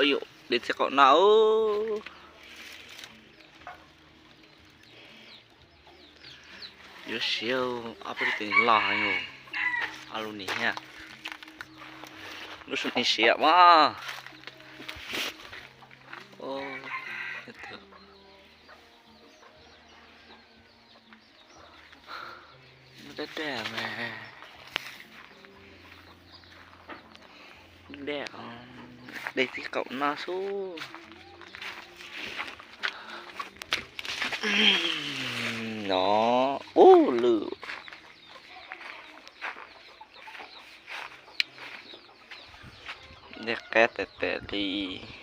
Ua, de txij qaum no. Yuav siav, ob peb lub teev loj heev. Ob lub ni thiab. Lub sub ni siav mas. Daj daj mas. Daj, de txij qaum no xwb. No, ub lwm. Dej qab tes tes li.